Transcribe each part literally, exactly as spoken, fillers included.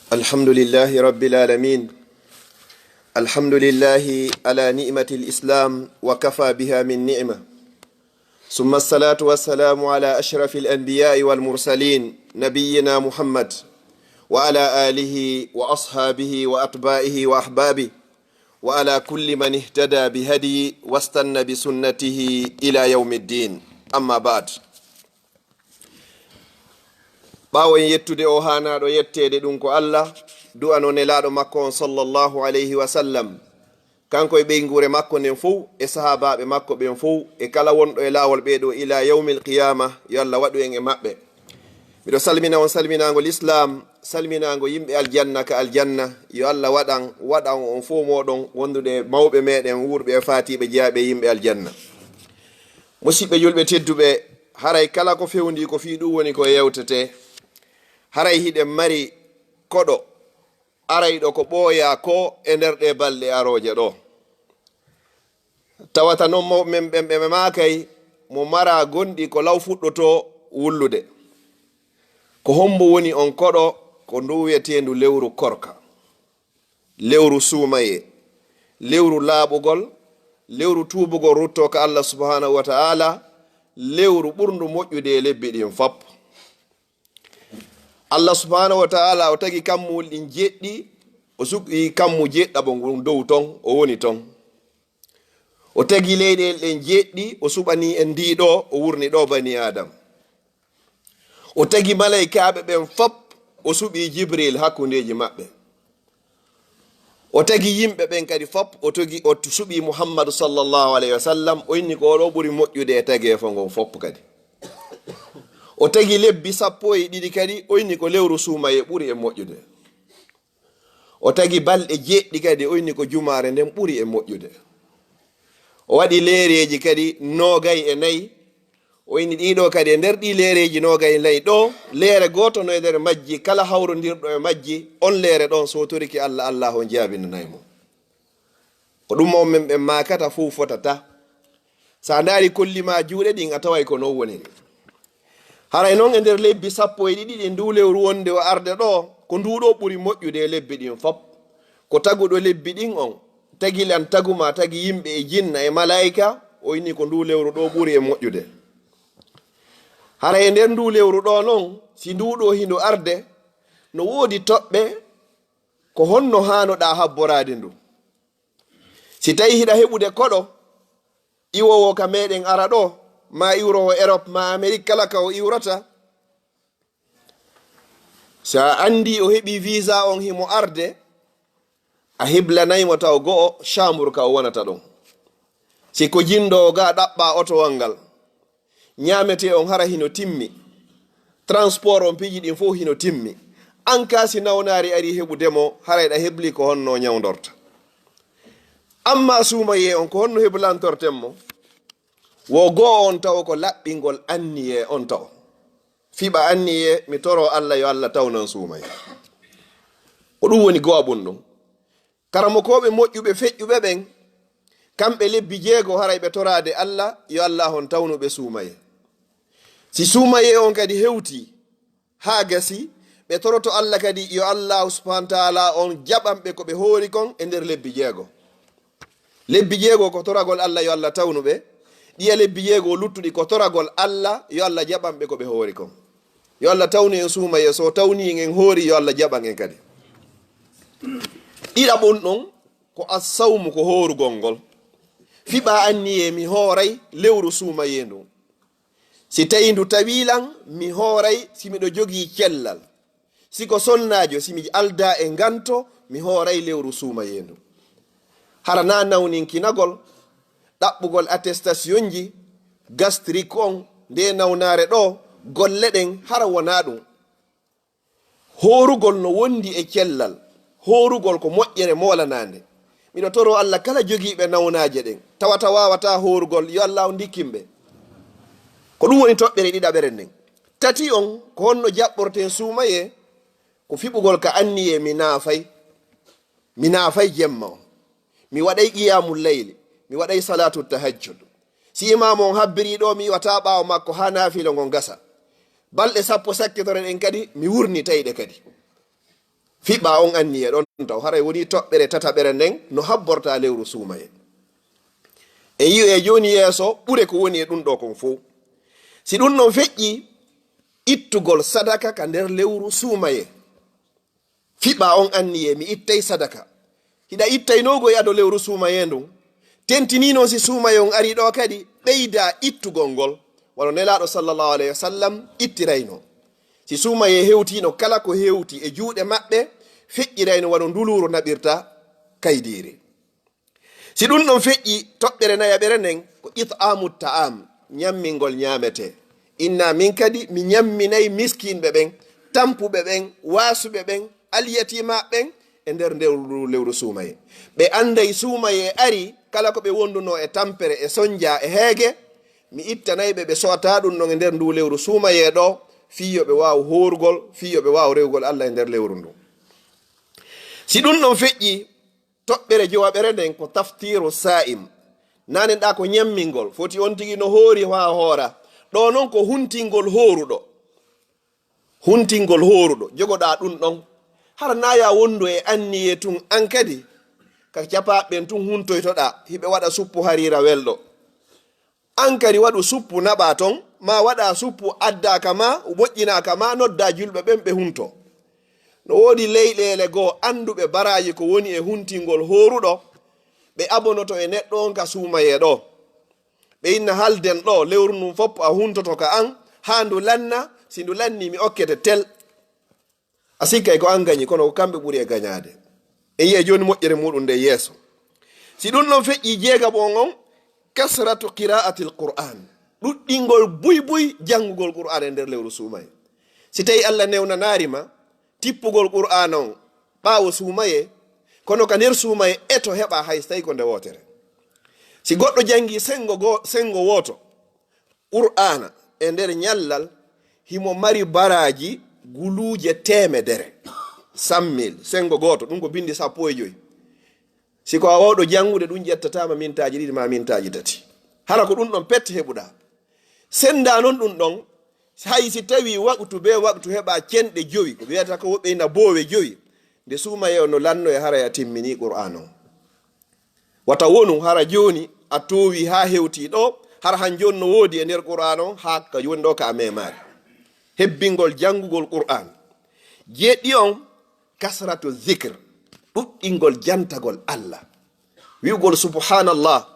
الحمد لله رب العالمين. الحمد لله على نعمة الإسلام وكفى بها من نعمة. ثم الصلاة والسلام على أشرف الأنبياء والمرسلين نبينا محمد وعلى آله وأصحابه وأتباعه وأحبابه وعلى كل من اهتدى بهدي واستنى بسنته إلى يوم الدين. أما بعد. Ɓaawo en yettude o haanaaɗo yetteede, ɗum ko Allah, du'ano nelaaɗo makko on sallallahu alayhi wa sallam, kanko e ɓeynguure makko nden fow, e sahaabaaɓe makko ɓen fow, e kala wonɗo e laawol ɓee ɗoo ila yawmil qiyaama, yo Allah waɗu en e maɓɓe. Miɗo salmina on salminaango lislaam, salminaango yimɓe aljanna ka aljanna, yo Allah waɗan, waɗan on fow mooɗon wondude e mawɓe meeɗen wuurɓe e faatiiɓe jeyaaɓe e yimɓe aljanna. Musiɓɓe julɓe tedduɓe, haray kala ko fewndii ko fii ɗum woni ko yewtetee. Haray hiɗen mari koɗo arayɗo ko ɓooyaa ko e nder ɗee balɗe arooje ɗoo. Tawata non mawɓe men ɓen ɓe maakay mo maraa gonɗi ko law fuɗɗotoo wullude. Ko hombo woni on koɗo? Ko ndu wi'eteendu lewru korka. Lewru suumayee, lewru laaɓugol, lewru tuubugol ruttoo ka Allah subhanahu wa ta'ala, lewru ɓurndu moƴƴude e lebbi ɗin fop. Allah subhanahu wa ta'ala o tagi kammuuli ɗin jeɗɗi, o suɓi kammu jeɗɗaɓo ngun dow ton, o woni ton. O tagi leyɗeele ɗen jeɗɗi, o suɓani en ndii ɗoo, o wurni ɗoo bani Adam. O tagi malaykaaɓe ɓen fop, o suɓi Jibril hakkundeeji maɓɓe. O tagi yimɓe ɓen kadi fop, o tagi, o suɓi Muhammadu sallallahu alayhi wa sallam, o inni ko o ɗoo ɓuri moƴƴude e tageefo ngon fop kadi. O tagi lebbi sappo e ɗiɗi kadi, o inni ko lewru suumayee ɓuri e moƴƴude. O tagi balɗe jeɗɗi kadi, o inni ko jumaare nden ɓuri e moƴƴude. O waɗi leereeji kadi noogay e nayi, o inni ɗii ɗoo kadi e nder ɗii leereeji noogay e nayi ɗoo, leere gooto no e nder majji, kala hawrondirɗo e majji, on leere ɗon so torike Allah, Allah on jaabinanay mo. Ko ɗum on men ɓen maakata fow fotata. Sa ndaari kolli ma juuɗe ɗin, a taway ko non woniri. Haray non e nder lebbi sappo e ɗiɗi ɗin, nduu lewru wonde o arde ɗoo, ko nduu ɗoo ɓuri moƴƴude e lebbi ɗin fop. Ko taguɗo lebbi ɗin on, tagi lan, tagu ma, tagi yimɓe e jinna e malaayika, o inni ko nduu lewru ɗoo ɓuri e moƴƴude. Haray e nder nduu lewru ɗoo non, si nduu ɗoo hino arde, no woodi toɓɓe, ko honno haanoɗaa habboraade ndu? Si tawi hiɗa heɓude koɗo, iwoowo ka meɗen ara ɗoo, ma iwrowo Erop, ma Amerik, kala ka o iwrata, si a anndi o heɓi visa on himo arde, a heblanay mo taw go'o chambre ka o wonata ɗon. Si ko jinndoowo ga, ɗaɓɓa otowal ngal. Ñaametee on hara hino timmi. Transport on, piiji ɗin fow hino timmi. An kaa si nawnaari arii heɓude mo, haray ɗa hebli ko honno ñawndorta. Amma suumayee on, ko honno heblantorten mo? Wo go'o on tawo ko laɓɓingol anniyee on tawo. Fiɓa anniyee, mi toroo Alla yo Alla tawnan suumayee. Ko ɗum woni go'aɓun ɗum. Karamokooɓe moƴƴuɓe feƴƴuɓe ɓen, kamɓe lebbi jeego haray ɓe toraade Alla, yo Alla on tawnu ɓe suumayee. Si suumayee on kadi hewtii haa gasii, ɓe toroto Alla kadi, yo Allaahu subhaanahu wa ta'aalaa on jaɓan ɓe ko ɓe hoori kon e nder lebbi jeego. Lebbi jeego ko toragol Alla, yo Alla tawnu ɓe. Ɗiya lebbi jeego luttuɗi ko toragol Alla, yo Alla jaɓan ɓe ko ɓe hoori kon. Yo Alla tawnu en suumayee, so o tawnii en, en hoori, yo Alla jaɓan en kadi. Ɗiɗaɓun ɗon ko assawmu, ko hoorugol ngol. Fiɓaa anniyee, mi hooray lewru suumayee ndun. Si tawii ndu tawii lan, mi hooray si miɗo jogii cellal. Si ko sonnaajo, si mi aldaa e nganto, mi hooray lewru suumayee ndun. Hara naa nawninkinagol, ɗaɓɓugol attestationji, gastrique on, ndee nawnaare ɗoo, golle ɗen, hara wonaa ɗun. Hoorugol no wondi e cellal. Hoorugol ko moƴƴere moolanaande. Miɗo toroo Alla kala jogiiɓe nawnaaje ɗen, tawata waawataa hoorugol, yo Alla on ndikkin ɓe. Ko ɗum woni toɓɓere ɗiɗaɓere nden. Tati on, ko honno jaɓɓorten suumayee? Ko fiɓugol ka anniyee, mi naafay. Mi naafay jemma on. Mi waɗay qiyaamul layli. Mi waɗay salaatu tahajjud. Si imaamu on habbirii ɗoo, mi iwataa ɓaawo makko haa naafila ngon gasa. Balɗe sappo sakkitore ɗen kadi, mi wurnitay ɗe kadi. Fiɓa on anniye ɗon taw, haray woni toɓɓere tataɓere nden no habborta lewru suumaye. En yi'oyay jooni yeeso ɓure ko woni e ɗun ɗoo kon fow. Si ɗun ɗon feƴƴi, ittugol sadaka ka nder lewru suumaye. Fiɓa on anniye, mi ittay sadaka. Hiɗa ittaynoo goy ado lewru suumaye ndun. Tentinii non si suumaye on arii ɗoo kadi, ɓeydaa ittugol ngol. Wano Nelaaɗo sallallahu alayhi wa sallam ittiraynoo. Si suumaye hewtiino kala ko hewti e juuɗe maɓɓe, feƴƴirayno wano nduluuru naɓirta kaydiiri. Si ɗun ɗon feƴƴi, toɓɓere nayaɓere nden ko it'aamu ta'am, ñammingol ñaametee. Inna min kadi mi ñamminay miskinɓe ɓen, tampuɓe ɓen, waasuɓe ɓen, alyatiimaaɓe ɓen e nder, nder ndu lewru suumaye. Ɓe anday suumaye ari, kala ko ɓe wondunoo e tampere, e sonja, e heege, mi ittanay ɓe, ɓe so'ata ɗun ɗon e nder ndu lewru suumaye ɗoo, fii yo ɓe waawu hoorugol, fii yo ɓe waawu rewugol Alla e nder lewru ndun. Si ɗun ɗon feƴƴi, toɓɓere jowaɓere nden ko taftiru saa'im. Nanen ɗaa ko ñammingol, foti on tigi no hoori haa hoora. Ɗoo non ko huntingol hooruɗo. Huntingol hooruɗo, jogoɗaa ɗun ɗon. Hara naa ya wondu e anniye tun an kadi, ka capaaɓe ɓen tun huntoytoɗaa, hiɓe waɗa suppu hariira welɗo. An kadi waɗu suppu naɓaa ton, maa waɗaa suppu addaa ka maa, moƴƴinaa ka maa, noddaa julɓe ɓen ɓe huntoo. No woodi leyɗeele goo annduɓe baraaji ko woni e huntingol hooruɗo, ɓe abonoto e neɗɗo on ka suumayee ɗoo. Ɓe inna halden ɗoo, lewru ndun fow a huntoto ka an, haa ndu lanna, si ndu lannii mi okkete tel. A sikkay ko an gañi, kono ko kamɓe ɓuri e gañaade. En yi'ay jooni moƴƴere muuɗun nden yeeso. Si ɗun ɗon feƴƴii, jeegaɓo on on, kasratu qira'atil Qur'an, ɗuɗɗingol buy buy janngugol Qur'aana e nder lewru suumaye. Si tawii Alla newnanaali ma tippugol Qur'aana on ɓaawo suumaye, kono ka nder suumaye eto heɓa hay si tawii ko nde wootere. Si goɗɗo janngii senngo goo-, senngo wooto, Qur'aana e nder ñallal, himo mari baraaji guluuje teemedere, cent mille, senngo gooto, ɗun ko binndi sappo e jowi. Si ko a waawɗo janngude, ɗun ƴettataa ma mintaaji ɗiɗi maa mintaaji tati. Hara ko ɗun ɗon pet heɓuɗaa. Senndaa non ɗun ɗon, hay si tawii waqtu bee waqtu heɓaa cenɗe jowi, ko ɓe wi'ata ko woɓɓe ina boowe jowi, nde suumayee on no lannoyee, haray a timminii Qur'aana on. Wata wonu hara jooni a toowii haa hewtii ɗoo, hara han jooni no woodi e nder Qur'aana on, haa ka jooni ɗoo ka a meemaali. Hebbingol janngugol Qur'aan. Jeeɗiɗi on, kasratu zikr, ɗuɗɗingol jantagol Alla. Wi'ugol subhanallah,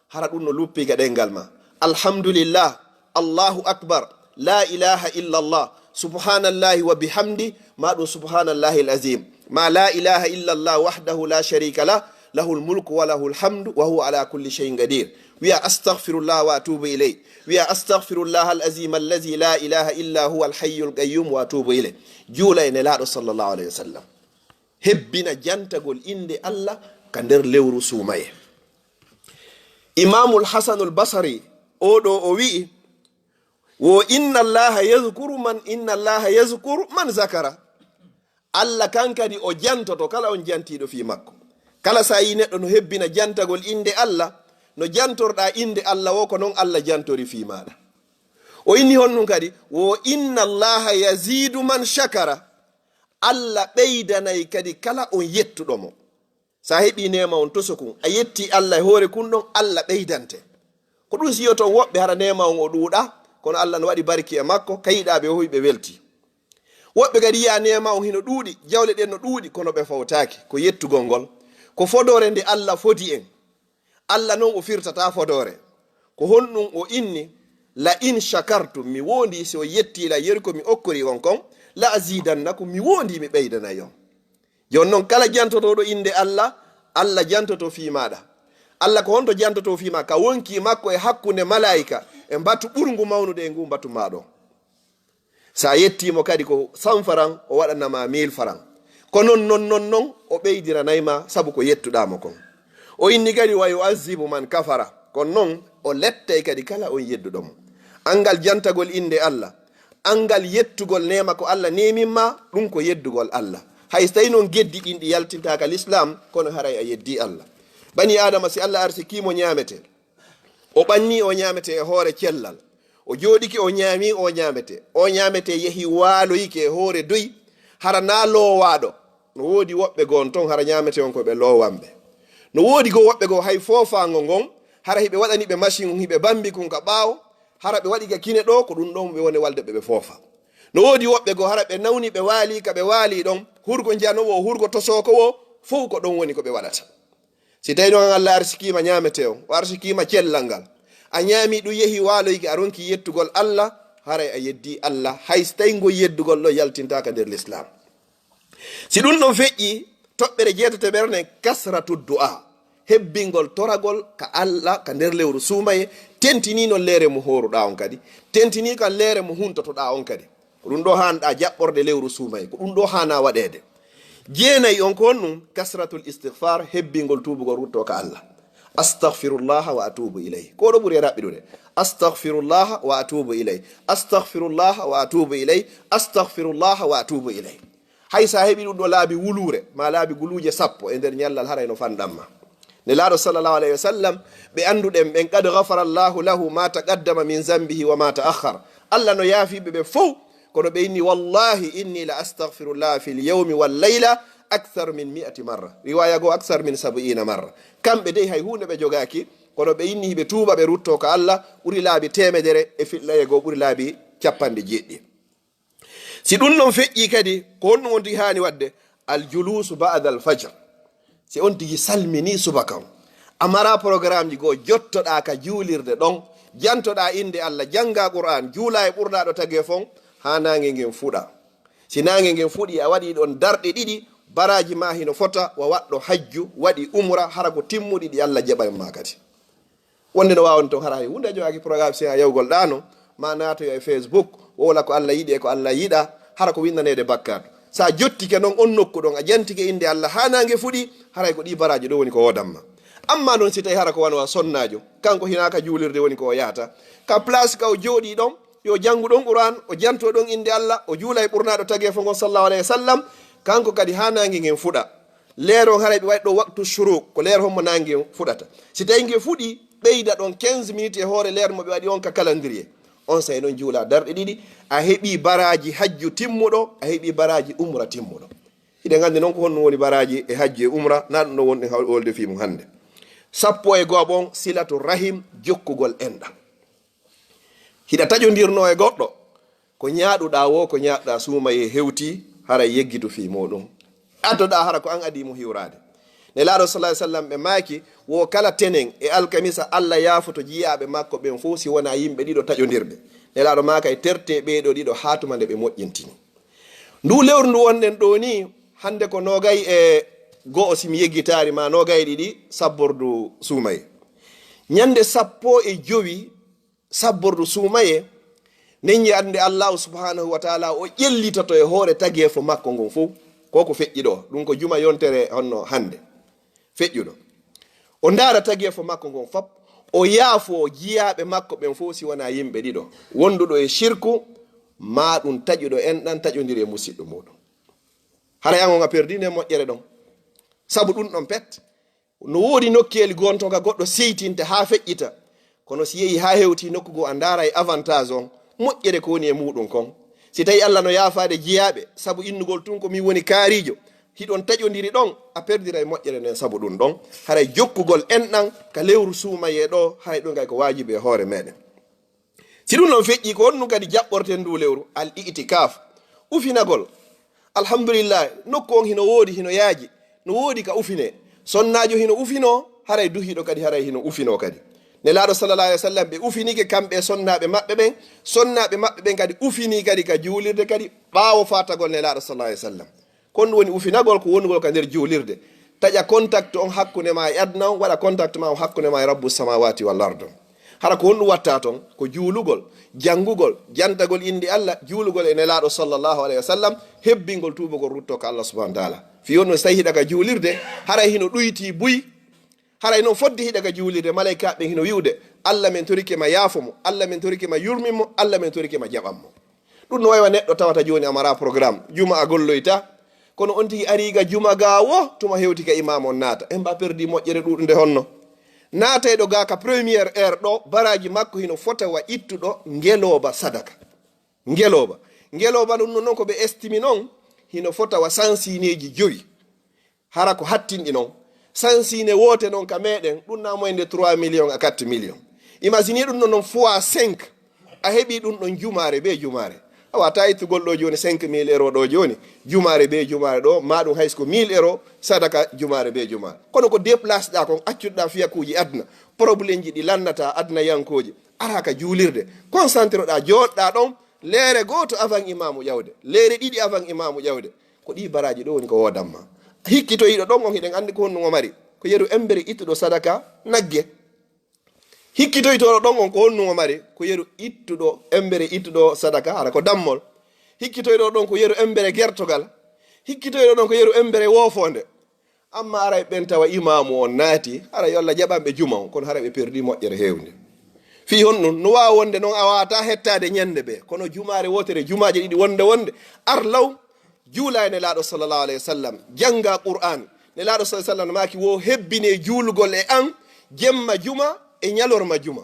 hara ɗun no luppii ka ɗenngal maa. Alhamdulillah, Allahu akbar, la ilaha illallah, subhanallahi wa bihamdi, maa ɗun subhanallahil azim, maa la ilaha illallah wahdahu la sharika lah, lahul mulku wa lahul hamdu wa huwa ala kulli shay'in qadir. Wi'a astaghfirullah wa atubu ilayh. Wi'a astaghfirullahal azim allazi la ilaha illa huwal hayyul qayyum wa atubu ilayh. Juula e Nelaaɗo sallallahu alayhi wa sallam. Hebbina jantagol innde Alla ka nder lewru suumayee. Imaamul Hasanul Basari, oo ɗoo o wi'i, wo inna Allaha yazkuru man, inna Allaha yazkuru man zakara. Alla kan kadi o jantoto kala on jantiiɗo fii makko. Kala saa'i neɗɗo no hebbina jantagol innde Alla, no jantorɗaa innde Alla woo, ko non Alla jantori fii maaɗa. O inni honɗun kadi, wo inna Allaha yazidu man shakara. Alla ɓeydanay kadi kala on yettuɗo mo. Si a heɓii neema on toso kun, a yettii Alla e hoore kun ɗon, Alla ɓeydante. Ko ɗun siyoto on woɓɓe hara neema on o ɗuuɗaa, kono Alla no waɗi barki e makko, ka yiɗaa ɓe o hiɓe weltii. Woɓɓe kadi yi'aa neema on hino ɗuuɗi, jawle ɗen no ɗuuɗi, kono ɓe fawtaaki. Ko yettugol ngol. Ko fodoore nde Alla fodi en. Alla non o firtataa fodoore. Ko honɗun o inni, la in shakartum, mi woondii si on yettii lan yeru ko mi okkorii on kon, la azidannakum, mi woondii mi ɓeydanay on. Jooni non, kala jantotooɗo innde Alla, Alla jantoto fii maaɗa. Alla ko honto jantotoo fii maa? Ka wonkii makko e hakkunde malaa'ika e mbatu ɓurngu mawnude e nguu mbatu maa ɗoo. Si a yettii mo kadi ko cent francs, o waɗana ma mille francs. Ko non, non, non, non, o ɓeydiranay ma sabu ko yettuɗaa mo kon. O inni kadi, wa yu'azzibu man kafara. Kono non, o lettay kadi kala on yedduɗo mo. Anngal jantagol innde Alla, anngal yettugol neema ko Alla neemin ma, ɗun ko yeddugol Alla. Hay si tawii non geddi ɗin ɗi yaltintaa ka lislaam, kono haray a yeddii Alla. Banii Aadama, si Alla arsikii mo ñaametee, o ɓannii o ñaametee e hoore cellal, o jooɗike o ñaamii o ñaametee, o ñaametee yehi waaloyike e hoore doy, hara naa loowaaɗo, No woodi woɓɓe goo on ton hara ñaamete on ko ɓe loowanɓe. No woodi goo woɓɓe goo hay foofaango ngon, hara hiɓe waɗani ɓe machine on, hiɓe bambi kun ka ɓaawo, hara ɓe waɗi ka kine ɗoo, ko ɗun ɗon ɓe woni walde ɓe ɓe foofa. No woodi woɓɓe goo hara ɓe nawni ɓe waali ka ɓe waali ɗon, hurgo njanoowo, hurgo tosooko woo, fow ko ɗon woni ko ɓe waɗata. Si tawi non an Allah arsikiima ñaamete on, o arsikiima cellal ngal, a ñaami ɗun yehi waaloyke a ronki yettugol Allah, haray a yeddii Allah, hay si tawi ngol yeddugol ɗon yaltintaaka nder Lislaam. Si ɗun ɗon feƴƴii, toɓɓere jeetatoɓere nden, kasratu du'a, hebbingol toragol ka Allah ka nder lewru suumaye, tentinii non leere mo hooruɗaa on kadi, tentinii kan leere mo huntotoɗaa on kadi. Ko ɗun ɗoo haanɗaa jaɓɓorde lewru suumaye, ko ɗun ɗoo haanaa waɗeede. Jeenayi on ko honɗun? Kasratul istighfar, hebbingol tuubugol ruttoo ka Allah. Astaghfirullaha wa atubu ilayh. Ko ɗoo ɓuri e raɓɓiɗude. Astaghfirullaha wa atubu ilayh. Astaghfirullaha wa atubu ilayh. Astaghfirullaha wa atubu ilayh. Hay sa heɓi ɗun ɗoo laabi wuluure, maa laabi guluuje sappo e nder ñallal, haray no fanɗan ma. Nelaaɗo sallallahu alayhi wa sallam, ɓe annduɗen ɓen, qad ghafara Allahu lahu ma taqaddama min zambihi wa ma ta'akhkhar. Allah no yaafi ɓe ɓe fow, kono ɓe inni, "Wallahi inni la astaghfirullah fil yawmi wal layla akthar min mi'ati marra." Riwaya goo, "Akthar min sab'ina marra." Kamɓe dey hay huunde ɓe jogaaki, kono ɓe inni hiɓe tuuba, ɓe ruttoo ka Allah, ɓuri laabi teemedere e fillaye goo, ɓuri laabi cappanɗe jeeɗiɗi. Si ɗun non feƴƴii kadi, ko honɗun on tigi haani waɗde? Al juluusu ba'da al fajr. Si on tigi salminii subaka on, a maraa programmeji goo, jottoɗaa ka juulirde ɗon, jantoɗaa innde Allah, janngaa Qur'aan, juulaa e ɓurnaaɗo tageefo on, haa naange ngen fuɗa. Si naange ngen fuɗii, a waɗii ɗon darɗe ɗiɗi, baraaji maa hino fota wa waɗɗo hajju, waɗi umra, hara ko timmuɗi ɗi Allah jaɓan ma kadi. Wonde no waawani ton hara hay huunde a jogaaki programme si a yawgol ɗaano, ma naatoyo e Facebook, wowla ko Allah yiɗi e ko Allah yiɗaa, hara ko winnaneede bakkaatu. Sa jottike non on nokku ɗon, a jantike innde Allah haa naange fuɗi, haray ko ɗii baraaji ɗoo woni ko woodan ma. Amma non si tawi hara ko wano a sonnaajo, kanko hinaa ka juulirde woni ko o yahata, ka place ka o jooɗii ɗon, yo janngu ɗon Qur'aan, o janto ɗon innde Allah, o juula e ɓurnaaɗo tageefo ngon sallallahu alayhi wa sallam, kanko kadi haa naange ngen fuɗa. Leere on haray ɓe waɗi ɗoo waqtu shuruq, ko leere hombo naange ngen fuɗata. Si tawi nge fuɗi, ɓeyda ɗon quinze minutes e hoore leere mo ɓe waɗi on ka calendrier. Onsay non juula darɗe ɗiɗi, a heɓi baraaji hajju timmuɗo, a heɓi baraaji umra timmuɗo. Hiɗen anndi non ko honɗun woni baraaji e hajju e umra, na ɗun ɗoo wonɗen hawolde fii mun hannde. Sappo e go'aɓo on, silatu rahim, jokkugol enɗan. Hiɗa taƴondirnoo e goɗɗo, ko ñaaɗuɗaa woo, ko ñaaɗuɗaa suumayee hewtii, haray yeggitu fii muuɗun. Addoɗaa hara ko an adii mo hiwraade. Nelaaɗo sallallahu alayhi wa sallam ɓe maaki, wo kala tenen e alkamisa, Allah yaafoto jiyaaɓe makko ɓen fow si wonaa yimɓe ɗiɗo taƴondirɓe. Nelaaɗo maakay, tertee ɓee ɗoo ɗiɗo haa tuma nde ɓe moƴƴintini. Nduu lewru ndu wonɗen ɗoo nii, hannde ko noogay e go'o si mi yeggitaali, maa noogay e ɗiɗi sabbordu suumayee. Ñannde sappo e jowi sabbordu suumayee, nen yi'at nde Allaahu subhaanahu wa taala o ƴellitoto e hoore tageefo makko ngon fow. Ko ko feƴƴi ɗoo, ɗun ko juma yontere honno hannde feƴƴuɗo. O ndaara tageefo makko ngon fop, o yaafoo jiyaaɓe makko ɓen fow si wonaa yimɓe ɗiɗo, wonduɗo e shirku, maa ɗun taƴuɗo enɗan taƴondiri e musiɗɗo muuɗun. Haray an on a perdii nden moƴƴere ɗon. Sabu ɗun ɗon pet, no woodi nokkeeli goo ton ka goɗɗo seytinta haa feƴƴita. Kono si yehii haa hewtii nokku goo, a ndaaray avantage on, moƴƴere ko woni e muuɗun kon. Si tawii Alla no yaafaade jiyaaɓe, sabu innugol tun ko min woni kaariijo, hiɗon taƴondiri ɗon, a perdiray moƴƴere nden sabu ɗun ɗon. Haray jokkugol enɗan ka lewru suumayee ɗoo, haray ɗun kay ko waajibi e hoore meɗen. Si ɗun non feƴƴii, ko honɗun kadi jaɓɓorten nduu lewru? Al i'tikaaf, ufinagol. Alhamdulillahi, nokku on hino woodi, hino yaaji, no woodi ka ufinee. Sonnaajo hino ufinoo, haray duhiiɗo kadi, haray hino ufinoo kadi. Nelaaɗo sallallahu alaihi wasallam, ɓe ufinike kamɓe e sonnaaɓe maɓɓe ɓen, sonnaaɓe maɓɓe ɓen kadi ufinii kadi ka juulirde kadi, ɓaawo faatagol Nelaaɗo sallallahu alaihi wasallam. Ko honɗun woni ufinagol? Ko wonugol ka nder juulirde, taƴa contact on hakkunde maa e aduna on, waɗa contact maa on hakkunde maa e Rabbu samawati wal ard on. Hara ko honɗun watta ton? Ko juulugol, janngugol, jantagol innde Alla, juulugol e Nelaaɗo sallallahu alaihi wasallam, hebbingol tuubugol ruttoo ka Alla subhanahu wa taala. Fii honɗun? Si tawii hiɗa ka juulirde, haray hino ɗuytii buy, haray non fodde hiɗa ka juulirde, malaykaaɓe ɓen hino wi'ude, "Alla, men torike ma yaafo mo, Alla, men torike ma yurmin mo, Alla, men torike ma jaɓan mo." Ɗun no way wa neɗɗo tawata jooni a maraa programme, juma a golloytaa, kono on tigi arii ga juma gaa woo, tuma hewti ka imaam on naata. Emba perdii moƴƴere ɗuuɗunde honno. Naatayɗo gaa ka première heure ɗoo, baraaji makko hino fota wa ittuɗo ngelooba sadaka. Ngelooba. Ngelooba ɗun non ko ɓe estimi non, hino fota wa sansiineeji jowi. Hara ko hattinɗi non. Sansiine woote non ka meɗen, ɗun na moyde trois millions à quatre millions. Imaginez ɗun non, non fois cinq. A heɓi ɗun ɗon jumaare be jumaare. A wata ittugol ɗo jooni cinq mille euros ɗo jooni. Jumaare be jumaare ɗo, ma ɗun hay so ko mille euros sadaka jumaare be jumaare. Kono ko déplace ɗa kon, accuɗa fiyakuuji aduna. Problème ji ɗi lannata aduna yankooji. Ara ka juulirde. Concentré ɗa, jooɗɗa ɗon. Leere gooto avant imaamu ƴawde. Leere ɗiɗi avant imaamu ƴawde. Ko ɗi baraaji ɗo woni ko woodamma. Hikkitoyiiɗo ɗon on, hiɗen anndi ko honɗun o mari. Ko yeru embere ittuɗo sadaka nagge. Hikkitoytooɗo ɗon on, ko honɗun o mari. Ko yeru ittuɗo, embere ittuɗo sadaka, hara ko dammol. Hikkitoyɗo ɗon ko yeru embere gertogal. Hikkitoyɗo ɗon ko yeru embere woofonde. Amma aray ɓen tawa imaamu on naati, hara yo Allah jaɓan ɓe juma on, kono hara ɓe perdi moƴƴere heewnde. Fii honɗun? No waawa wonde non a waata hettaade ñande ɓe, kono jumaare wootere, jumaaje ɗiɗi wonde wonde, ar law, juula e Nelaaɗo sallallahu alayhi wa sallam, jannga Qur'aan. Nelaaɗo sallallahu alayhi wa sallam maaki, wo hebbine juulugol e an jemma juma e ñalorma juma.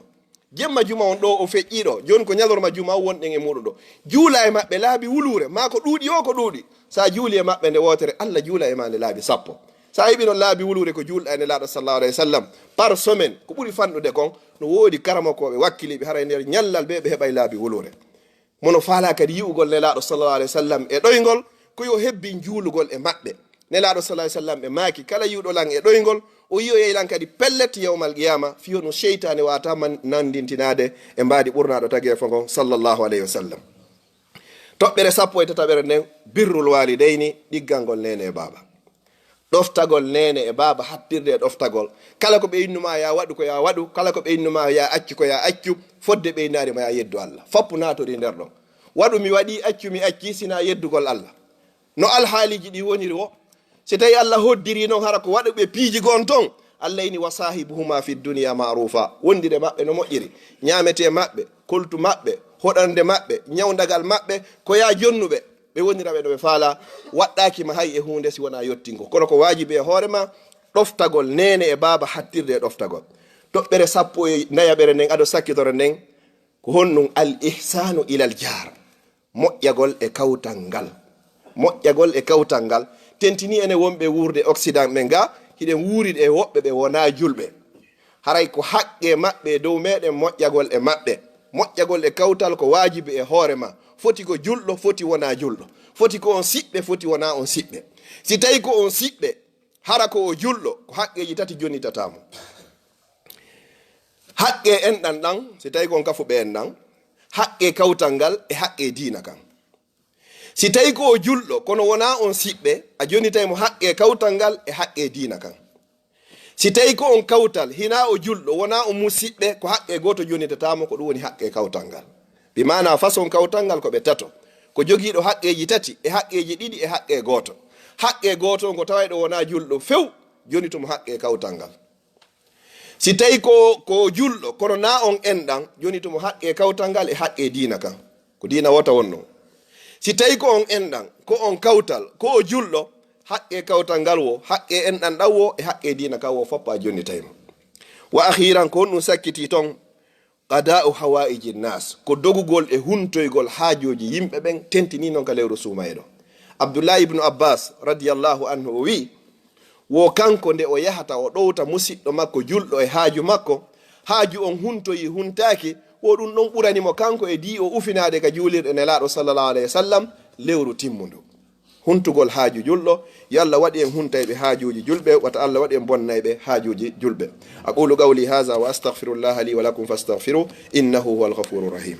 Jemma juma on ɗo o feƴƴi ɗo. Jooni ko ñalorma juma wonɗen e muɗum ɗo. Juula e maɓɓe laabi wuluure, maa ko ɗuuɗi o ko ɗuuɗi. Sa juuli e maɓɓe nde wootere, Allah juula e ma nde laabi sappo. Sa heɓi non laabi wuluure ko juulɗa e Nelaaɗo sallallahu alayhi wa sallam par semaine, ko ɓuri fanɗude kon, no woodi karamokooɓe wakkiliiɓe hara e nder ñallal ɓe, ɓe heɓay laabi wuluure. Mono faalaa kadi yi'ugol Nelaaɗo sallallahu alayhi wa sallam e ɗoyngol, ko yo hebbin juulugol e maɓɓe. Nelaaɗo sallallahu alayhi wa sallam ɓe maaki, kala yi'uɗo lan e ɗoyngol, o yi'oyay lan kadi pellet yawmal qiyaama, fiyo no seytaane waata man nandintinaade e mbaadi ɓurnaaɗo tageefo ngon, sallallahu alayhi wa sallam. Toɓɓere sappo e tataɓere nden, birrul waalidayni, ɗiggangol neene e baaba. Ɗoftagol neene e baaba, hattirde e ɗoftagol. Kala ko ɓe innu ma ya waɗu, ko ya waɗu. Kala ko ɓe innu ma ya accu, ko ya accu. Fodde ɓe innaali ma ya yeddu Allah. Foppu naatorii nder ɗon. Waɗu mi waɗi, accu mi acci, sina yeddugol Allah. No alhaaliiji ɗi woniri wo. Si tawi Allah hoddiri non hara ko waɗuɓe piiji gon ton, Allah ini, "Wa saahibuhuma fi dunya ma'rufa." Wondire maɓɓe no moƴƴiri. Ñaametee maɓɓe, koltu maɓɓe, hoɗande maɓɓe, ñawndagal maɓɓe, ko ya jonnuɓe. Ɓe wonira ɓe no ɓe faala, waɗɗaaki ma hay e huunde si wonaa yottingol. Kono ko waajibi e hoore ma, ɗoftagol neene e baaba, hattirde e ɗoftagol. Toɓɓere sappo e nayaɓere nden, ado sakkitore nden, ko honɗun? Al ihsanu ilal jaar. Moƴƴagol e kawtal ngal. Moƴƴagol e kawtal ngal. Tentini enen wonɓe wuurde Occident men ga, hiɗen wuuride e woɓɓe ɓe wonaa julɓe. Haray ko haqqe maɓɓe e dow meɗen moƴƴagol e maɓɓe. Moƴƴagol e kawtal ko waajibi e hoore ma. Foti ko julɗo, foti wonaa julɗo. Foti ko on siɓɓe, foti wonaa on siɓɓe. Si tawi ko on siɓɓe, hara ko o julɗo, ko haqqeeji tati jonitata mo. Haqqe enɗan ɗan, si tawi ko on kafuɓe enɗan, haqqe kawtal ngal e haqqe diina kan. Si tawi ko o julɗo, kono wonaa on siɓɓe, a jonitay mo haqqe kawtal ngal e haqqe diina kan. Si tawi ko on kawtal, hinaa o julɗo, wonaa on musiɓɓe, ko haqqe gooto jonitata mo, ko ɗum woni haqqe kawtal ngal. Bi maana façon kawtal ngal ko ɓe tato. Ko jogiiɗo haqqeeji tati, e haqqeeji ɗiɗi, e haqqe gooto. Haqqe gooto ngo tawayɗo wonaa julɗo few, jonito mo haqqe kawtal ngal. Si tawi ko, ko julɗo, kono na on enɗan, jonito mo haqqe kawtal ngal e haqqe diina kan. Ko diina wota wonno. Si tawi ko on enɗan, ko on kawtal, ko o julɗo, haqqe kawtal ngal wo, haqqe enɗan ɗan wo, e haqqe diina kan wo, foppa jonnitay mo. Wa akhiran, ko honɗum sakkiti ton, qada'u hawaiji nas, ko dogugol e huntoygol haajooji yimɓe ɓen, tentini non ka lewru suumaye ɗo. Abdullahi ibnu Abbas, radiyallahu anhu, o wi'i, wo kanko nde o yahata o ɗowta musiɗɗo makko julɗo e haaju makko, haaju on huntoyi huntaaki, wo ɗum ɗon ɓurani mo kanko e dii o ufinaade ka juulirɗe Nelaaɗo sallallahu alayhi wa sallam lewru timmundu. Huntugol haaju julɗo, yo Allah waɗu en huntayɓe haajuuji julɓe, wata Allah waɗu en bonnayɓe haajuuji julɓe. أقول قولي هذا وأستغفر الله لي ولكم فاستغفروه إنه هو الغفور الرحيم.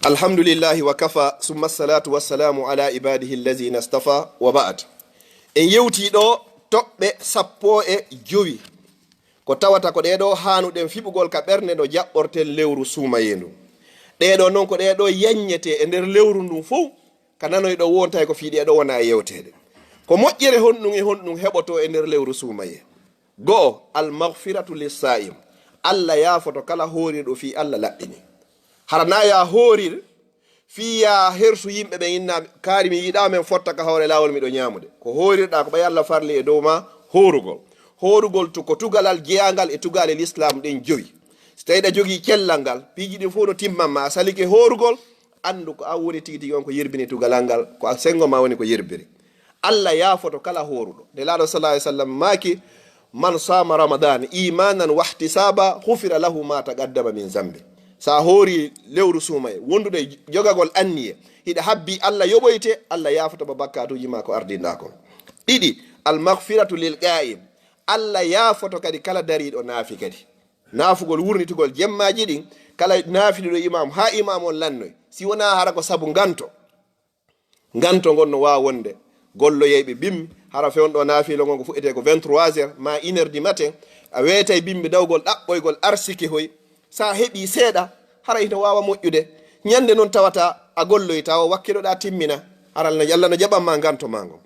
الحمد لله وكفى، ثم الصلاة والسلام على عباده الذين اصطفى، وبعد. En yewtii ɗo toɓɓe sappo e jowi. Ko tawata ko ɗee ɗoo haanuɗen fiɓugol ka ɓernde no jaɓɓorten lewru suumayee ndun. Ɗee ɗoo non ko ɗee ɗoo yaññetee e nder lewru ndun fow, ka nanoyɗo wonta e ko fii ɗee ɗoo wona e yewteede. Ko moƴƴere honɗun e honɗun heɓotoo e nder lewru suumayee? Go'o, al maghfiratu lis saa'im. Allah yaafoto kala hoorirɗo fii Allah laɓɓini. Hara na ya hoorir fii ya hersu yimɓe ɓen inna, kaari mi yiɗaa men fotta ka hoore laawol miɗo ñaamude. Ko hoorirɗaa ko ɓay Allah farli e dow ma hoorugol. Hoorugol tu-, ko tugalal jeyaangal e tugaale lislaam ɗen jowi. Si tawi ɗa jogii cellal ngal, piiji ɗin fof no timman ma, a salike hoorugol, anndu ko an woni tigi tigi on ko yerbini tugalal ngal, ko a senngo ma woni ko yerbiri. Allah yaafoto kala hooruɗo. Nelaaɗo sallallahu alaihi wasallam maaki, "Man sama Ramadan imanan wahtisaba, ghufira lahu ma taqaddama min zambi." Sa hoori lewru suumaye, wondude e jogagol anniye, hiɗa habbi Allah yoɓoyte, Allah yaafoto ma bakkaatuuji ma ko ardinɗa kon. Ɗiɗi, al maghfiratu lil qa'im. Allah yaafoto kadi kala dariiɗo naafi kadi. Naafugol wurnitugol jemmaaji ɗin, kala naafiɗuɗo imam, haa imam on lannoy. Si wonaa hara ko sabu nganto. Nganto ngon no waawa wonde. Golloyeyɓe bimmi, hara fewndo naafiilo ngon ko fuɗɗetee ko vingt-trois heures, ma une heure du matin, a weetay bimmi dawgol ɗaɓɓoygol arsike hoy. Sa heɓi seeɗa, hara hino waawa moƴƴude. Ñande non tawata a golloy, tawa wakkiloɗa timmina. Hara no, Yalla no jaɓan ma nganto ma ngon.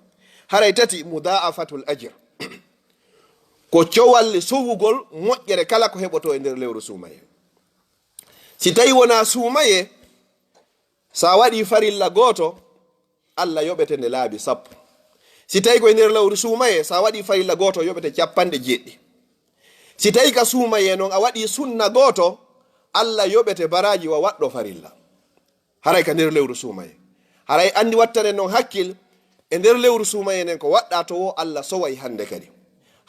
Haray tati, mudha'afatul ajr. Ko cowal sowugol moƴƴere kala ko heɓoto e nder lewru suumaye. Si tawi wonaa suumaye, sa waɗi farilla gooto, Allah yoɓete nde laabi sappo. Si tawi ko e nder lewru suumaye, sa waɗi farilla gooto, yoɓete capanɗe jeeɗiɗi. Si tawi ka suumaye non a waɗi sunna gooto, Allah yoɓete baraaji wa waɗɗo farilla. Haray ka nder lewru suumaye. Haray anndi wattane non hakkil, e nder lewru suumaye nden ko waɗɗa to wo Allah soway hannde kadi.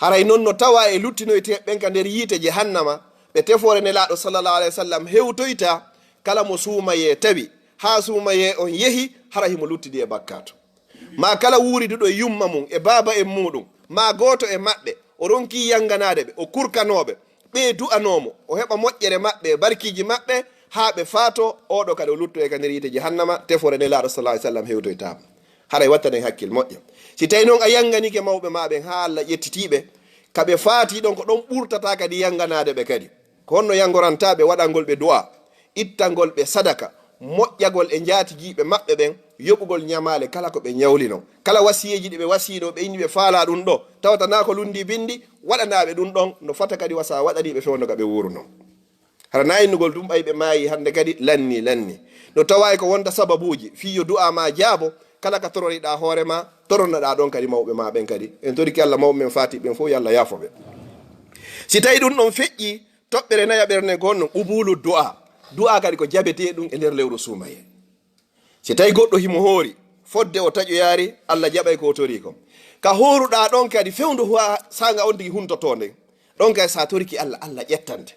Haray non no tawa e luttinoyteeɓe ɓen ka nder yiite jahannama, ɓe tefoore Nelaaɗo sallallahu alaihi wasallam hewtoyta kala mo suumaye tawi, haa suumaye on yehi, hara himo luttidi e bakkaatu. Ma kala wuuriduɗo e yumma mum, e baaba en muuɗum, ma gooto e maɓɓe, o ronki yanganaade ɓe, o kurkanooɓe, ɓe du'anoo mo, o heɓa moƴƴere maɓɓe e barkiiji maɓɓe, haa ɓe faato, oɗo kadi o lutto e ka nder yiite jahannama, tefoore Nelaaɗo sallallahu alaihi wasallam hewtoytaama. Haray wattanen hakkil moƴƴa. Si tawi non a yanganike mawɓe ma ɓen haa Allah ƴettitiiɓe, ka ɓe faati ɗon ko ɗon ɓurtata kadi yanganaade ɓe kadi. Ko honno yangoranta ɓe? Waɗangol ɓe du'a, ittangol ɓe sadaka, moƴƴagol e njaatigiiɓe maɓɓe ɓen, yoɓugol ñamaale kala ko ɓe ñawlino. Kala wasiyeeji ɗi ɓe wasiyino ɓe inni ɓe faala ɗum ɗo, tawata na ko lundi bindi, waɗanaa ɓe ɗum ɗon, no fata kadi wasa waɗani ɓe fewndo ka ɓe wuuruno. Hara na innugol ɗum ɓay ɓe maayi hannde kadi lanni, lanni. No tawa e ko wonta sababuuji, fii yo du'a ma jaabo, kala ka tororiɗa hoore ma, toronoɗa ɗon kadi mawɓe ma ɓen kadi. En toriki Allah mawɓe men faati ɓen fof, yo Allah yaafo ɓe. Si tawi ɗum ɗon feƴƴi, toɓɓere nayaɓere nden ko honno? Qubulu du'a. Du'a kadi ko jaɓetee ɗum e nder lewru suumaye. Si tawi goɗɗo himo hoori, fodde o taƴoyaari, Allah jaɓay ko o torii kon. Ka hooruɗaa ɗon kadi, fewndo huwa saanga on tigi huntotoo nden. Ɗon kadi sa toriki Allah, Allah ƴettante.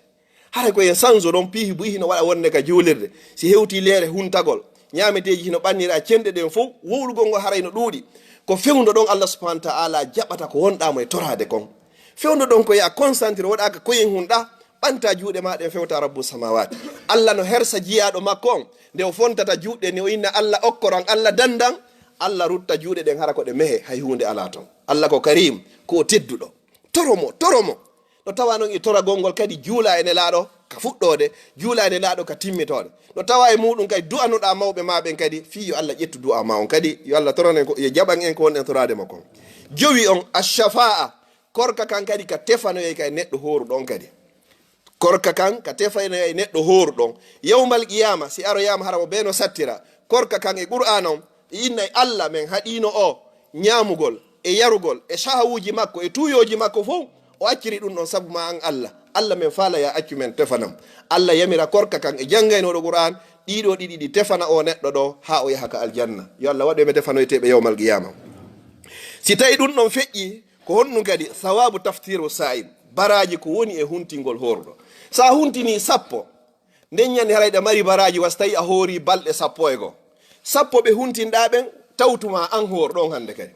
Hara ko en sanzo ɗon piihi buy hino waɗa wonde ka juulirde. Si hewti leere huntagol, ñaameteeji hino ɓannira cenɗe ɗen fof, wowlugol ngol haray no ɗuuɗi. Ko fewndo ɗon Allah subhanahu wa ta'ala jaɓata ko wonɗaa mo e toraade kon. Fewndo ɗon ko ya concentré, woɗa ka koyen hunɗa, ɓanta juuɗe ma ɗen fewta Rabbu samawati. Allah no hersa jiyaaɗo makko on, nde o fontata juuɗe ni o inna Allah okkoran, Allah dandan, Allah rutta juuɗe ɗen hara ko ɗe mehe, hay huunde alaa ton. Allah ko Karim, ko o tedduɗo. Toro mo, toro mo. No tawa non e toragol ngol kadi juula e Nelaaɗo ka fuɗɗoode, juula e Nelaaɗo ka timmitoode. No tawa e muɗum kadi du'anoɗa mawɓe ma ɓen kadi, fii yo Allah ƴettu du'a ma on kadi, yo Allah toronen ko, yo jaɓan en ko wonɗen toraade mo kon. Jowi on, ash-shafa'a, korka kan kadi ka tefanoyay ka e neɗɗo hooruɗo on kadi. Korka kan ka tefanoyay neɗɗo hooruɗo on. Yawmal qiyama, si aroyama hara mo bee no sattira, korka kan e Qur'aana on, e innay Allah men haɗiino o ñaamugol, e yarugol, e shahawuuji makko, e tuuyooji makko fow, o acciri ɗum ɗon sabu ma an Allah. Allah men faala ya accu men tefanam. Allah yamira korka kan e janngaynooɗo Qur'aan, ɗiɗo ɗiɗi ɗi tefana o neɗɗo ɗo, haa o yaha ka aljanna. Yo Allah waɗu e men tefanoyteeɓe yawmal qiyama. Si tawi ɗum ɗon feƴƴi, ko honɗum kadi? Sawabu taftiru sa'im. Baraaji ko woni e huntingol hooruɗo. Sa huntini sappo, nden ñande haray ɗa mari baraaji, wasi tawi a hoori balɗe sappo e goo. Sappo ɓe huntinɗa ɓen, tawtuma an hoor ɗon hannde kadi.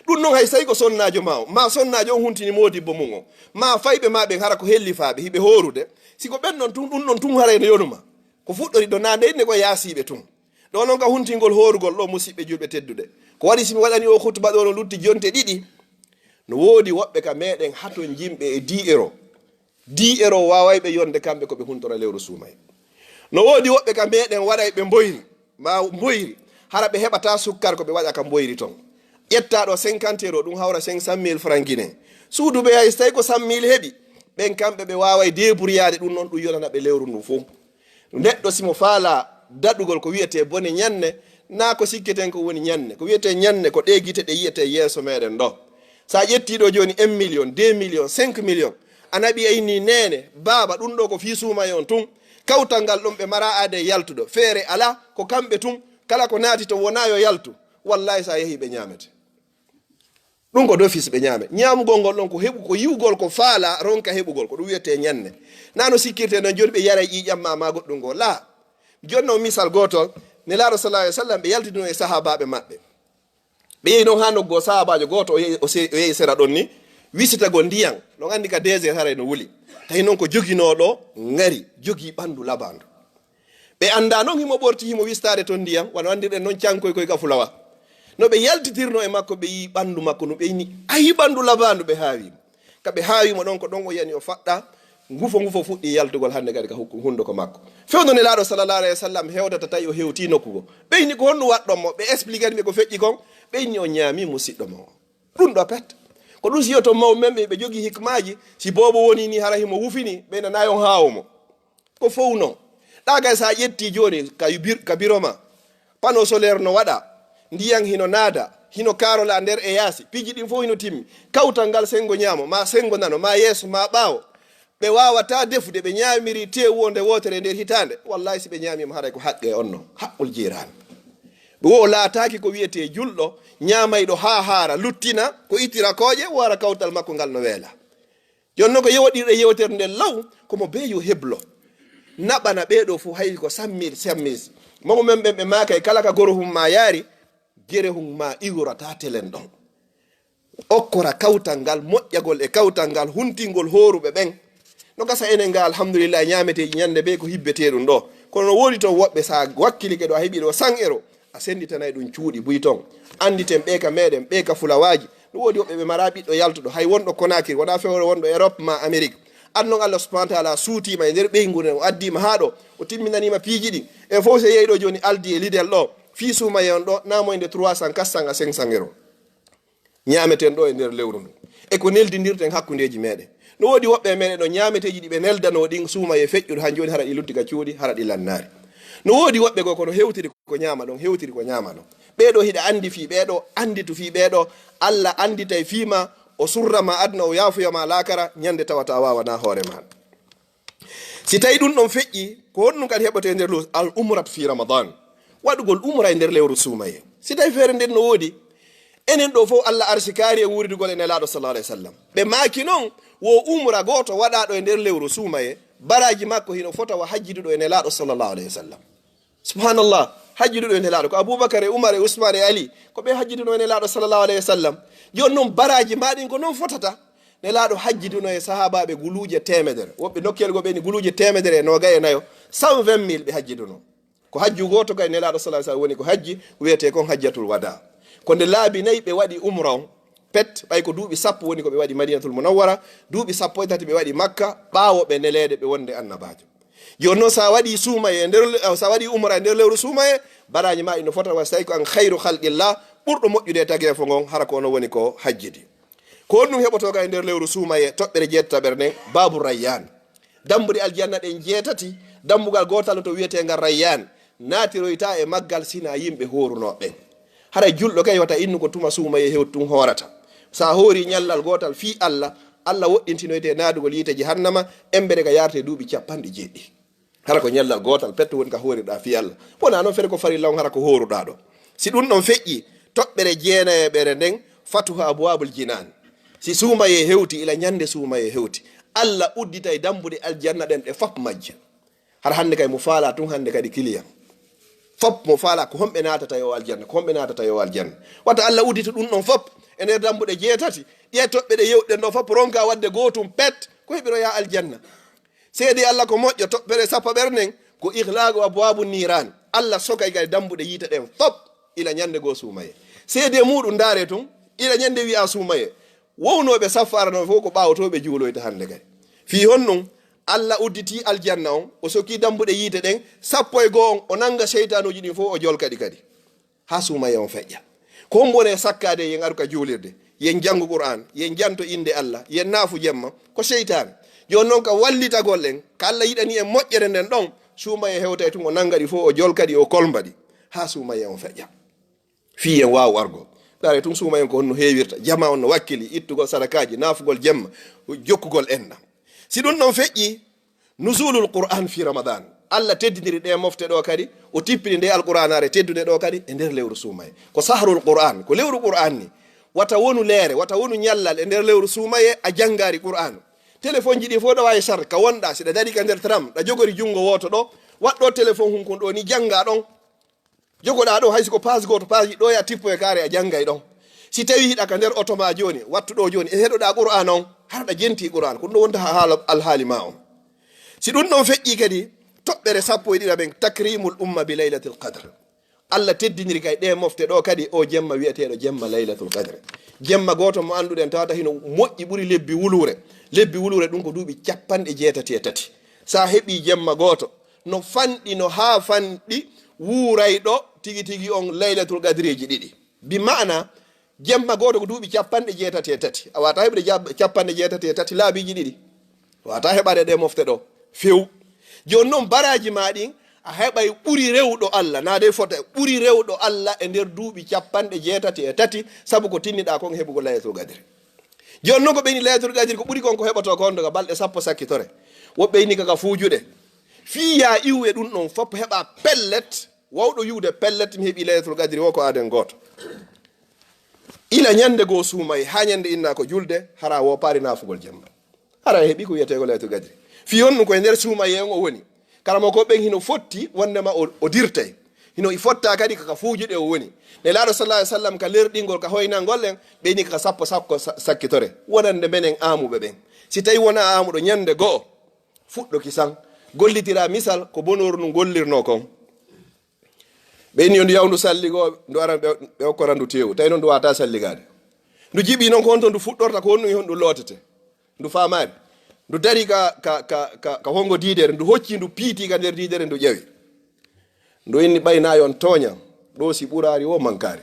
Ɗum non hay so tawi ko sonnaajo ma o, ma sonnaajo on huntini moodibbo mum o, ma fayɓe ma ɓen hara ko hellifaaɓe, hiɓe hoorude. Si ko ɓen ɗon tun, ɗum ɗon tun haray no yonuma. Ko fuɗɗori ɗo na nde inne ko yaasiiɓe tun. Ɗo non ka huntingol hoorugol ɗo, musiɓɓe julɓe tedduɓe. Ko waɗi si mi waɗani o khutba ɗo no lutti jonte ɗiɗi, no woodi woɓɓe ka meɗen haton jimɓe e dix euros. Dix euros waaway ɓe yonde kamɓe ko ɓe huntora lewru suumay. No woodi woɓɓe ka meɗen waɗay ɓe mboyri, ma mboyri, hara ɓe heɓata sukkar ko ɓe waɗa ka mboyri ton. Ƴetta ɗo cinquante euros, ɗum hawra cinq cent mille francs Guinée. Suudu ɓe hay so tawi ko cent mille heɓi, ɓen kamɓe ɓe waaway débrouillade ɗum non, ɗum yonana ɓe lewru ndun fow. Neɗɗo si mo faala daɗugol ko wiyetee bone ñanne, na ko sikketen ko woni ñanne. Ko wiyetee ñanne ko ɗee gite ɗe yiyetee yeeso meɗen ɗo. Sa ƴetti ɗo jooni un million, deux millions, cinq millions, Annabi ayni neene, baaba, ɗum ɗo ko fii suumaye on tun. Kawtal ngal ɗon ɓe mara aade yaltuɗo. Feere alaa, ko kamɓe tun. Kala ko naati to wonaa yo yaltu. Wallaahi, so a yehii ɓe ñaamete. Ɗum ko d'office ɓe ñaame. Ñaamugol ngol ɗon ko heɓu, ko yi'ugol, ko faala, ronka heɓugol. Ko ɗum wiyetee ñanne. Naa no sikkirtee noon, jooni ɓe yaray ƴiiƴam maa, maa goɗɗum ngoo. Laa. Jooni noon misal gootol, Nelaaɗo sallallaahu alayhi wa sallam, ɓe yaltidino e sahaabaaɓe maɓɓe. Ɓe yehi noon haa nokku goo, sahaabaajo gooto o yehi, o se-, o yehi sera ɗon ni, wisitagol ndiyan. Ɗon anndi ka deux heures haray no wuli. Tawi noon ko joginooɗo ŋari, jogii ɓanndu labaandu. Ɓe anndaa noon himo ɓorti, himo wistaade toon ndiyan, wano anndirɗen noon cankoy koy ka fulawa. No ɓe yaltitirnoo e makko, ɓe yi'i ɓanndu makko, no ɓe ni, ayi ɓanndu labaandu, ɓe haawi mo. Ka ɓe haawi mo ɗon, ko ɗon o yani o faɗɗa, ngufo ngufo fuɗɗi yaltugol hannde kadi ka hukku-, hunduko makko. Fewndo Nelaaɗo sallallaahu alayhi wa sallam hewtata tawi o hewtii nokku goo. Ɓe inni, "Ko honɗum waɗɗon mo?" Ɓe expliquer ɓe ko feƴƴi kon, ɓe inni, "On ñaamii musiɗɗo mon." Ɗum ɗo pet. Ko ɗum si yo to mawɓe men ɓe, ɓe jogii hikmaaji, si boobo woni ni hara himo wufini, ɓe nanaa on haawo mo. Ko fow non. Ɗa kay, so a ƴetti jooni ka bir-, ka biro ma, panneau solaire no waɗa, ndiyan hino naada, hino kaarola nder e yaasi, piiji ɗin fow hino timmi. Kawtal ngal senngo ñaamo, maa senngo nano, maa yeeso, maa ɓaawo. Ɓe waawataa defude, ɓe ñaamiri teewu wonde wootere nder hitaande. Wallaahi, si ɓe ñaamiima, haray ko haqqe on non, haqqul jiiraani. Wo laataaki ko wiyetee julɗo, ñaamayɗo haa haara, luttina, ko ittira kooƴe, wo hara kawtal makko ngal no weela. Jooni non ko yewoɗirɗe yewtere nden law, ko mo bee yo heblo. Naɓana ɓee ɗoo fof hay ko sammi, sammi. Mawɓe men ɓen ɓe maakay kala ka gorohun maa yaari, gerehun maa iwrata telen ɗon. Okkora kawtal ngal, moƴƴagol e kawtal ngal, huntingol hooruɓe ɓen. No gasa enen ga, alhamdulillah, ñaameteeji ñande bee ko hibbetee ɗum ɗoo. Kono no woodi ton woɓɓe, sa wakkilike ɗo, a heɓi ɗo cent euro, a sennditanay ɗum cuuɗi buy ton. Annditen ɓee ka meɗen, ɓee ka fulawaaji. No woodi woɓɓe ɓe maraa ɓiɗɗo yaltuɗo, hay wonɗo Conakry, wonaa fewre wonɗo Europe maa Amérique. An non Allah subhanahu wa taala suutiima e nder ɓeyngu nden, o addiima haa ɗo, o timminaniima piiji ɗin. En fof so yehi ɗo jooni Aldi e Lidl ɗo, fii suumaye on ɗo, naa moyde trois cents, quatre cents à cinq cents euro. Ñaameten ɗo e nder lewru ndu. E ko neldindirten hakkundeeji meɗen. No woodi woɓɓe e meɗen ɗo ñaameteeji ɗi ɓe neldanoo ɗin suumaye feƴƴuɗo, han jooni hara ɗi lutti ka cuuɗi, hara ɗi lannaari. No woodi woɓɓe goo kono hewtiri ko ñaama ɗon, hewtiri ko ñaama ɗon. Ɓee ɗoo hiɗa anndi fii ɓee ɗoo, annditu fii ɓee ɗoo, Allah annditay fii ma, o surra ma aduna, o yaafoya ma laakara, ñande tawata a waawanaa hoore ma. Si tawi ɗum ɗon feƴƴi, ko honɗum kadi heɓotee nder lewru? Al umratu fi Ramadan. Waɗugol umra e nder lewru suumaye. Si tawi feere nden no woodi, enen ɗo fof Allah arsikaari e wuuridugol e Nelaaɗo sallallahu alayhi wa sallam. Ɓe maaki non, wo umra gooto waɗaaɗo e nder lewru suumaye, baraaji makko hino fota wa hajjiduɗo e Nelaaɗo sallallahu alayhi wa sallam. Subhanallah, hajjiduɗo e Nelaaɗo. Ko Abubakar e Umar e Usman e Ali, ko ɓe hajjiduno e Nelaaɗo sallallahu alayhi wa sallam. Jooni non baraaji maa ɗin ko non fotata. Nelaaɗo hajjiduno e sahaabaaɓe guluuje teemedere. Woɓɓe nokkeel goo ɓe ni guluuje teemedere e noogay e nayo, cent vingt mille ɓe hajjiduno. Ko hajju gooto kay Nelaaɗo sallallahu alayhi wa sallam woni ko hajji, wiyetee kon hajjatul wada. Ko nde laabi nayi ɓe waɗi umra on, pet, ɓay ko duuɓi sappo woni ko ɓe waɗi Madinatul Munawwara, duuɓi sappo e tati ɓe waɗi Makka, ɓaawo ɓe neleede ɓe wonde annabaajo. Jooni non, sa waɗi suumaye e nder, sa waɗi umra e nder lewru suumaye, baraaji maa ino fota wa, so tawi ko an khayru khalqillah, ɓurɗo moƴƴude e tageefo ngon, hara ko onon woni ko hajjidi. Ko honɗum heɓotoo ka e nder lewru suumaye, toɓɓere jeetataɓere nden, baabu Rayyan. Dambuɗe aljanna ɗen jeetati, dambugal gootal no to wiyetee ngal Rayyan, naatiroyta e maggal sina yimɓe hoorunooɓe ɓen. Haray julɗo kay wata innu ko tuma suumaye hewti tun hoorata. Sa hoori ñallal gootal fii Allah, Allah woɗɗintinoyte naadugol yiite jahannama, embere ga yaarte duuɓi capanɗe jeeɗiɗi. Hara ko ñallal gootal petto woni ka hoorirɗaa fii Allah. Wonaa non fere ko farilla on hara ko hooruɗaa ɗo. Si ɗum ɗon feƴƴi, toɓɓere jeenayeɓere nden, fatuha abwaabul jinaan. Si suumaye hewti, ila ñande suumaye hewti, Allah udditay dambuɗe aljanna ɗen ɗe fop majje. Hara hannde kay mo faalaa tun hannde kadi kiliyan. Fop mo faalaa ko homɓe naatata yo aljanna, ko homɓe naatata yo aljanna. Wata Allah uddita ɗum ɗon fop e nder dambuɗe jeetati, ɗiye toɓɓe ɗe yewɗen ɗo fop ronka waɗde gootum pet, ko heɓiroya aljanna. Seede Allah ko moƴƴo, toɓɓere sappo ɓere nden ko ikhlaqu abwabu niran. Allah sokay kadi dambuɗe yiite ɗen fop ila ñande goo suumaye. Seede muɗum ndaare tun, ila ñande wi'a suumaye. Wownooɓe saffu arano fof ko ɓaawotooɓe juuloyta hannde kadi. Fii honɗum? Allah udditi aljanna on, o sokki dambuɗe yiite ɗen, sappo e goo on, o nanga seytaanuuji ɗin fof, o jolka ɗi kadi. Haa suumaye on feƴƴa. Ko hombo woni sakkaade yen aru ka juulirde, yen janngu Qur'aan, yen janto innde Allah, yen naafu jemma? Ko seytaane. Jooni non ka wallitagol en, ka Allah yiɗani en moƴƴere nden ɗon, suumaye hewtay tun o nanga ɗi fof, o jolka ɗi, o kolmba ɗi. Haa suumaye on feƴƴa. Fii en waawu argol. Ndaare tun suumaye on ko honno heewirta. Jama on no wakkili, ittugol sadakaaji, naafugol jemma, jokkugol enɗam. Si ɗum ɗon feƴƴi, nuzulul Qur'an fi Ramadan. Allah teddiniri ɗe mofte ɗo kadi, o tippini nde Alqur'anaare teddunde ɗo kadi e nder lewru suumaye. Ko sahrul Qur'an, ko lewru Qur'an ni. Wata wonu leere, wata wonu ñallal e nder lewru suumaye a janngaari Qur'an. Telefonji ɗi fof ɗo waawi sar ka wonɗa, si ɗa dari ka nder tram, ɗa jogori junngo wooto ɗo, waɗɗo telefon hunkun ɗo ni jannga ɗon. Jogoɗa ɗo, hay si ko paas gooto, paas ɗo ya tippo e kaare a janngay ɗon. Si tawi hiɗa ka nder oto ma jooni, wattu ɗo jooni, e heɗoɗa Qur'an on, hara ɗa jenti Qur'an. Ko ɗum ɗo wonta ha haala alhaali ma on. Si ɗum ɗon feƴƴi kadi, toɓɓere sappo e ɗiɗa ɓen, takrimul umma bi laylatil qadr. Allah teddiniri kay ɗe mofte ɗo kadi o jemma wi'eteeɗo jemma laylatul qadr. Jemma gooto mo annduɗen tawata hino moƴƴi ɓuri lebbi wuluure. Lebbi wuluure ɗum ko duuɓi capanɗe jeetati e tati. Sa heɓi jemma gooto, no fanɗi, no haa fanɗi wuurayɗo tigi tigi on laylatul qadriji ɗiɗi. Bi ma'ana, jemma gooto ko duuɓi capanɗe jeetati e tati. A wata heɓde jab-, capanɗe jeetati e tati laabiiji ɗiɗi. A wata heɓade ɗe mofte ɗo. Few. Jooni noon baraaji ma ɗin, a heɓay ɓuri rewɗo Allah. Na dey fota ɓuri rewɗo Allah e nder duuɓi capanɗe jeetati e tati, sabu ko tinniɗa kon heɓugol laylatul qadri. Jooni noon ko ɓeyni laylatul qadri ko ɓuri kon ko heɓoto kon daga balɗe sappo sakkitore. Woɓɓe ini ka ka fuujuɗe. Fii ya iwu e ɗum ɗon fof heɓa pellet. Wawɗo yiwde pellet mi heɓi laylatul qadri o ko aden gooto. Ila ñande goo suumay haa ñande inna ko julde, hara wo paari naafugol jemma. Hara heɓi ko wiyetee ko laylatul qadri. Fii honɗum ko e nder suumaye on o woni. Kala mo ko ɓen hino fotti wondema o, o dirtay. Hino i fotta kadi ka, ka fuujuɗe o woni. Nelaaɗo sallallahu alaihi wasallam ka lerɗingol, ka hoynangol en, ɓeyni ka sappo sakko sa-, sakkitore. Wonande menen aamuɓe ɓen. Si tawi wona aamuɗo ñande goo, fuɗɗo kisan. Gollitira misal ko bonooru ndu gollirno kon. Ɓeyni yo ndu yaw ndu salligo, ndu ara ɓe, ɓe okkora ndu tewu. Tawi noon ndu wata salligaade. Ndu jiɓi noon ko honto ndu fuɗɗorta, ko honɗum e honɗum lootete. Ndu faamaani. Ndu dari ka, ka, ka, ka, ka hongo diidere, ndu hocci, ndu piiti ka nder diidere, ndu ƴawi. Ndu inni ɓay na yon tooña, ɗo si ɓuraari wo mankaari.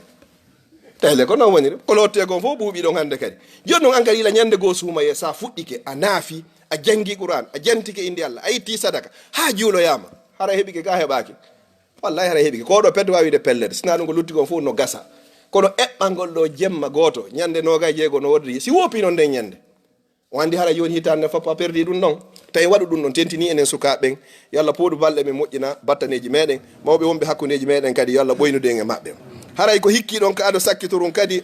Tele ko noon woniri. Ko lotte kon fof buuɓi ɗon hannde kadi. Jooni noon an kadi ila ñande goo suumaye sa fuɗɗike, a naafi, a janngi Qur'an, a jantike innde Allah, a itti sadaka, haa juuloyaama. Hara heɓike ka heɓaaki. Wallahi hara heɓike. Ko ɗo pet waawi de pellet. Sina ɗum ko lutti kon fof no gasa. Kono eɓɓangol ɗo jemma gooto, ñande noogay jeego no woodri. Si woopi noon nden ñande. O anndi hara jooni hitaande fof a perdi ɗum ɗon. Tawi waɗu ɗum ɗon, tentini enen sukaaɓe ɓen. Yo Allah pooɗu balɗe men, moƴƴina battaneeji meɗen. Mawɓe wonɓe hakkundeeji meɗen kadi, yo Allah ɓoynude en e maɓɓe. Haray ko hikki ɗon ka ado sakkitorun kadi,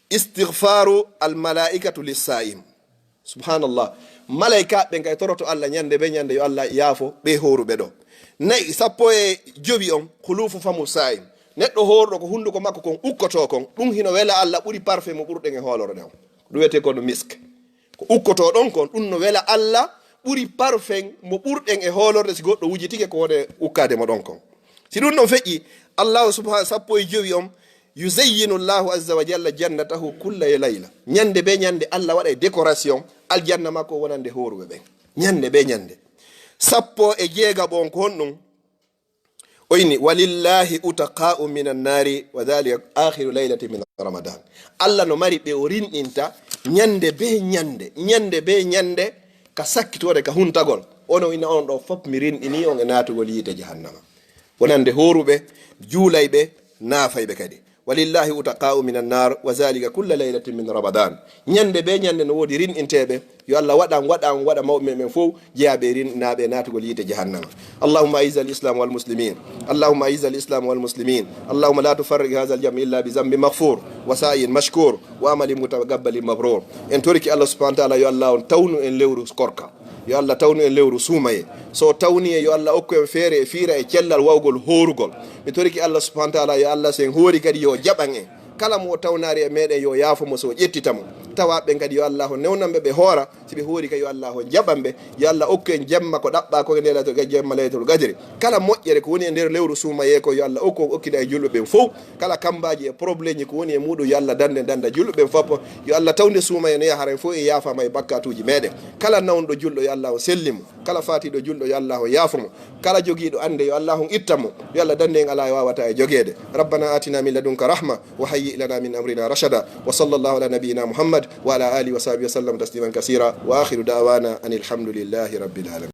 istighfaru al malaikatu lissa'im. Subhanallah. Malaikaaɓe ɓen kay toroto Allah ñande be ñande, yo Allah yaafo ɓe hooruɓe ɗo. Nayi, sappo e jowi on, khulufu famu sa'im. Neɗɗo hoorɗo ko hunduko makko kon ukkoto kon, ɗum hino wela Allah ɓuri parfum mo ɓurɗen e hoolorɗe on. Ɗum wiyetee kono misk. Ko ukkoto ɗon kon, ɗum no wela Allah ɓuri parfum mo ɓurɗen e hoolorɗe si goɗɗo wujitike ko woni ukkaade mo ɗon kon. Si ɗum ɗon feƴƴi, Allahu subhanahu sappo e jowi on, yuzayyinu Allahu azza wa jalla jannatahu kulla layla. Ñande be ñande Allah waɗa décoration aljanna makko wonande hooruɓe ɓen. Ñande be ñande. Sappo e jeegaɓo on ko honɗum? O inni, "Walillahi utaqa'u minan nari, wa dhalika akhiru laylati min Ramadan." Allah no mari ɓe o rinɗinta ñande be ñande, ñande be ñande ka sakkitoore, ka huntagol. Ono ina on ɗo fop mi rinɗini on e naatugol yiite jahannama. Wonande hooruɓe, juulayɓe, naafayɓe kadi. "Walillahi utaqa'u minan nar, wa zalika kulla laylatin min Ramadan." Ñande be ñande no woodi rinɗinteeɓe. Yo Allah waɗan, waɗan, waɗa mawɓe men fof jeyaaɓe e rinɗinaaɓe e naatugol yiite jahannama. Allahumma aizza al islam wal muslimin. Allahumma aizza al islam wal muslimin. Allahumma la tufarriq hadha al jam illa bi zambi maghfur, wa sa'yin mashkur, wa amalin mutaqabbalin mabrur. En toriki Allah subhanahu wa ta'ala yo Allah on tawnu en lewru korka. Yo Allah tawnu en lewru suumaye. So tawni en, yo Allah okku en feere e fiira e cellal wawgol hoorugol. Mi toriki Allah subhanahu wa ta'ala, yo Allah sen hoori kadi yo jaɓan en. Kala mo o tawnaari e meɗen, yo yaafo mo, so o ƴettita mo. Tawa ɓen kadi, yo Allah o newnan ɓe, ɓe hoora. Si ɓe hoori kadi, yo Allah o jaɓan ɓe. Yo Allah okku en jemma ko ɗaɓɓa ko e nder laylatul, jemma laylatul qadri. Kala moƴƴere ko woni e nder lewru suumaye ko, yo Allah okku on okkida e julɓe ɓen fof. Kala kambaaji e problème ko woni e muɗum, yo Allah dande danda julɓe ɓen fof. Yo Allah tawnde suumaye no yahara en fof e yaafama e bakkatuuji meɗen. Kala nawnuɗo julɗo, yo Allah o selli mo. Kala faatiiɗo julɗo, yo Allah o yaafo mo. Kala jogiiɗo annde, yo Allah on itta mo. Yo Allah dande en alaa e wawata e jogeede. Rabbana atina min ladunka rahma wa hayyi lana min amrina rashada. Wa sallallahu ala nabiyyina Muhammad wa ala alihi wa sahbihi wa sallam tasliman kasira. Wa akhiru da'wana anil hamdulillahi rabbil alamin.